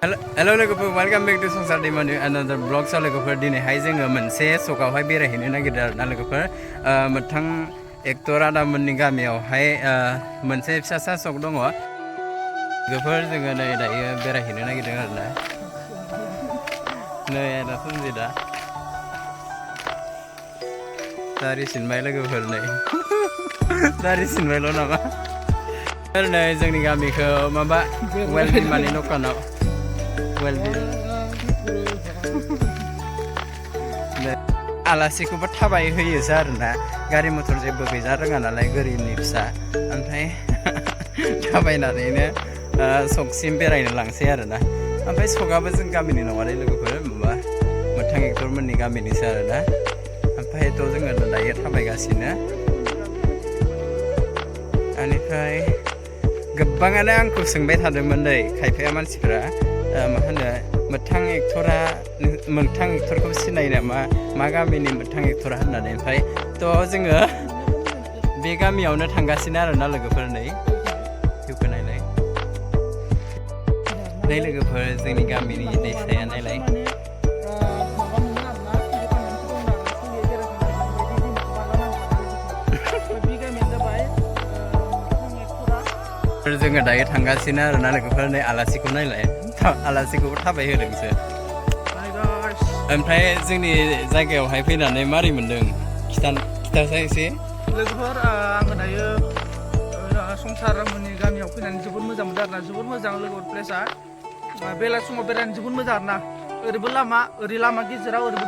Hello लोगोफोर welcome back to संसार दैमानि another vlog सा लोगोफोर दिनैहाय जोङो मोनसे सकआवहाय बेरायहैनो नागिरदों आरोना लोगोफोर मोगथां एक्टर आदामोननि गामियावहाय मोनसे फिसा सक दङ लोगोफोर जोङो नै दायो बेरायहैनो नागिरदों आरोना नै आदा संजिदा दारि सिनबाय लोगोफोर नै दारि सिनबायल' नामा नै जोंनि गामिखौ माबा वेलबिमानि दखानाव आलासिखौबो थाबाय होयोसो आरोना गारि मटर जेबो गैजा रोङा नालाय गोरिबनि फिसा ओमफ्राय थाबायनानैनो सकसिम बेरायनो लांसै आरोना ओमफ्राय सकाबो जों गामिनि नङालै लोगोफोर माबा मोगथां एक्टरमोननि गामिनिसो आरोना ओमफ्रायथ' जोङो दायो थाबायगासिनो बेनिफ्राय गोबाङानो आंखौ सोंबाय थादोंमोन दै खायफाया मानसिफोरा मा होनो मोगथां एक्टरखौ सिनायो नामा मा गामिनि मोगथां एक्टरा होननानै ओमफ्राय थ' जोङो बे गामियावनो थांगासिनो आरोना लोगोफोर नै भिउखौ नायलाय नै लोगोफोर जोंनि गामिनि दैसाया नायलाय जोङो दायो थांगासिनो आरोना लोगोफोर नै आलासिखौ नायलाय आलासिखौबो थाबाय होदोंसो ओमफ्राय जोंनि जायगायावहाय फैनानै मारै मोनदों खिथासाय एसे लोगोफोर आङो दायो संसारमोननि गामियाव फैनानै जोबोद मोजां मोनदों आरोना जोबोद मोजां लोगोफोर प्लेसआ बेला समाव बेरायनो जोबोद मोजां आरोना ओरैबो लामा ओरै लामा गेजेराव ओरैबो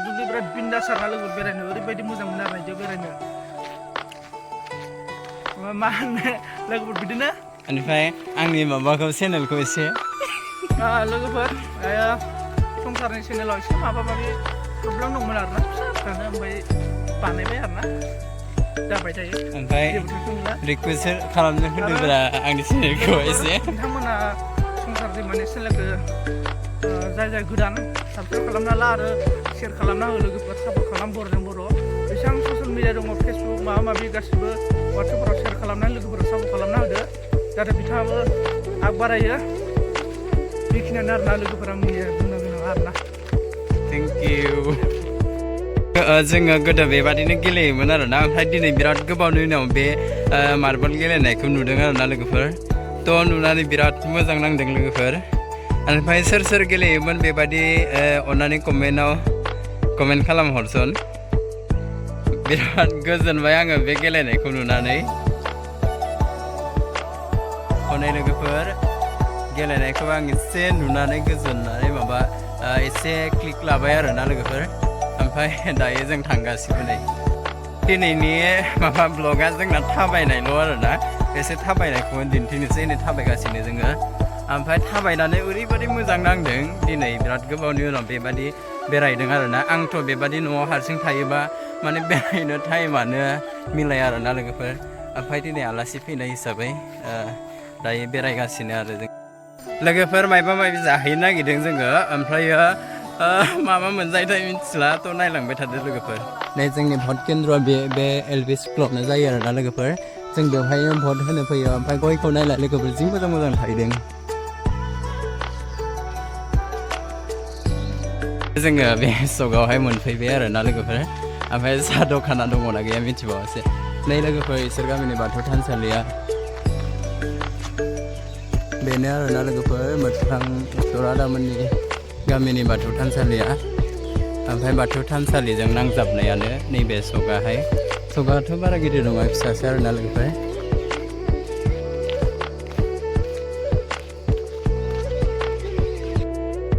दुब्लि बिराद बिन्दास आरोना लोगोफोर बेरायनो ओरैबायदि मोजां मोनो आरोना बिदियाव बेरायनो मा होनो लोगोफोर बिदिनो बेनिफ्राय आंनि माबाखौ चेनेलखौ एसे लोगोफोर संसारनि चेनेलाव एसे माबा माबि प्रब्लेम दंमोन आरोना फिसानो ओमफ्राय बानायबाय आरोना जाबाय थायो ओमफ्राय रिकुवेस्ट खालामनो होदोंब्रा आंनि चेनेलखौ एसे बिथांमोना संसार दैमानि चेनेलखौ जाय गोदान साबसक्राइब खालामना ला आरो शेयार खालामना हो लोगोफोर सापर्ट खालाम बर'जों बर' बेसेबां ससियेल मिडिया दङ फेसबुक माबा माबि गासिबो वाट्सएपफोराव शेयार खालामनानै लोगोफोरा सापर्ट खालामना होदो जाहाथे बिथाङाबो आग बारायो बेखिनियानो आरोना लोगोफोरा आंनि बुंनो गोनां आरोना थेंक इउ जोङो गोदो बेबादिनो गेलेयोमोन आरोना ओमफ्राय दिनै बिराद गोबावनि उनाव बे मार्बल गेलेनायखौ नुदों आरोना लोगोफोर थ' नुनानै बिराद मोजां नांदों लोगोफोर ओमफ्राय सोर गेलेयोमोन बेबादि अन्नानै कमेन्ट खालामहरसन बिराद गोजोनबाय आङो बे गेलेनायखौ नुनानै हनै लोगोफोर गेलेनायखौ आं एसे नुनानै गोजोननानै माबा एसे क्लिक लाबाय आरोना लोगोफोर ओमफ्राय दायो जों थांगासिनो नै दिनैनि माबा ब्लगा जोंना थाबायनायल' आरोना एसे थाबायनायखौ दिन्थिनोसै नै थाबायगासिनो जोङो ओमफ्राय थाबायनानै ओरैबायदि मोजां नांदों दिनै बिराद गोबावनि उनाव बेबादि बेरायदों आरोना आंथ' बेबादि न'आव हारसिं थायोबा माने बेरायनो टाइमानो मिलाया आरोना लोगोफोर ओमफ्राय दिनै आलासि फैनाय हिसाबै दायो बेरायगासिनो आरो जों लोगोफोर माबा माबि जाहैनो नागिरदों जोङो ओमफ्रायो माबा मोनजायोथाय मिथिला थ' नायलांबाय थादो लोगोफोर नै जोंनि भट केन्द्रआ बे एल.पि. स्कुलावनो जायो आरोना लोगोफोर जों बेवहायनो भट होनो फैयो ओमफ्राय गयखौ नायलाय लोगोफोर जि मोजां थाहैदों जोङो बे सकआवहाय मोनफैबाय आरोना लोगोफोर ओमफ्राय साहा दखाना दङना गैया मिथिबावासै नै लोगोफोर इसोर गामिनि बाथौ थानसालिया बेनो आरोना लोगोफोर मोगथां एक्टर आदामोननि गामिनि बाथौ थानसालिया ओमफ्राय बाथौ थानसालिजों नांजाबनायानो नैबे सकआथ' बारा गिदिर नङा फिसासो आरोना लोगोफोर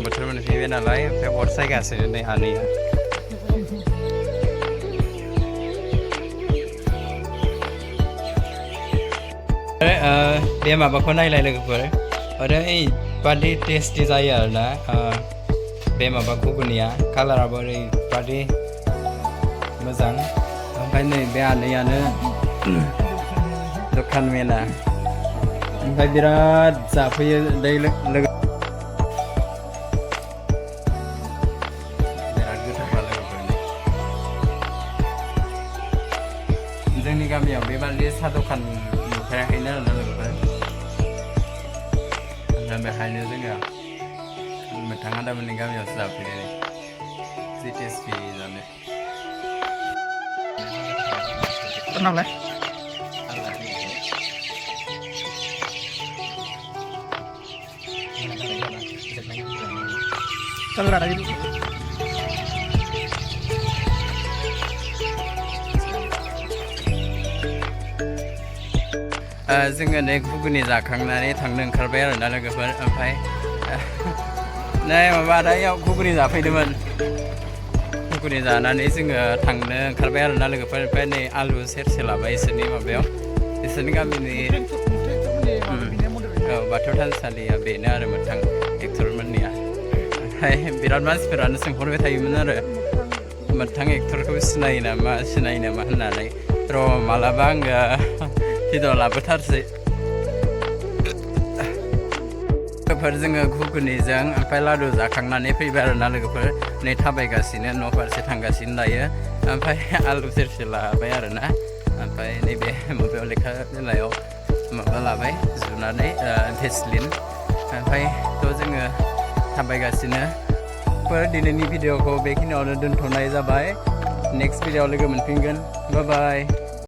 बोथोर मोनफैबाय नालाय ओमफ्राय अर सायगासिनो नै आनैया बे माबाखौ नायलाय लोगोफोर ओरैबादि टेस्टि जायो आरोना बे माबा घुगुनिया कालाराबो ओरैबादि मोजां ओमफ्राय नै बे आनैयानो दखान मेना ओमफ्राय बिराद जाफैयो दै लोगो बिराद गोथावबा लोगोफोरनि जोंनि गामियाव बेबादि साहा दखान नुफेराखैनो आरोना लोगोफोर बेखायनो जोङो मोगथां आदामोननि गामियावसो जाफैदों CTSP जानो नालाय Kalau ada gitu. जोङो नै घुगुनि जाखांनानै थांनो ओंखारबाय आरोना लोगोफोर ओमफ्राय नै माबा आदायाव घुगुनि जाफैदोंमोन घुगुनि जानानै जोङो थांनो ओंखारबाय आरोना लोगोफोर ओमफ्राय नै आलु सेरसे लाबाय इसोरनि माबायाव इसोरनि गामिनि बाथौ थानसालिया बेनो आरो मोगथां एक्टरमोननिया ओमफ्राय बिराद मानसिफोरानो सोंहरबाय थायोमोन आरो मोगथां एक्टरखौ सिनायो नामा होननानै र' मालाबा आङो भिडिअ लाबोथारसै लोगोफोर जोङो घुगुनिजों ओमफ्राय लादु जाखांनानै फैबाय आरोना लोगोफोर नै थाबायगासिनो न' फारसे थांगासिनो दायो ओमफ्राय आलु सेरसे लाबाय आरोना ओमफ्राय नैबे माबायाव लेखा बिलाइयाव माबा लाबाय जुनानै भेसलिन ओमफ्राय थ' जोङो थाबायगासिनो दिनैनि भिडिअखौ बेखिनियावनो दोनथ'नाय जाबाय नेक्स्ट भिडिअआव लोगो मोनफिनगोन बाय बाय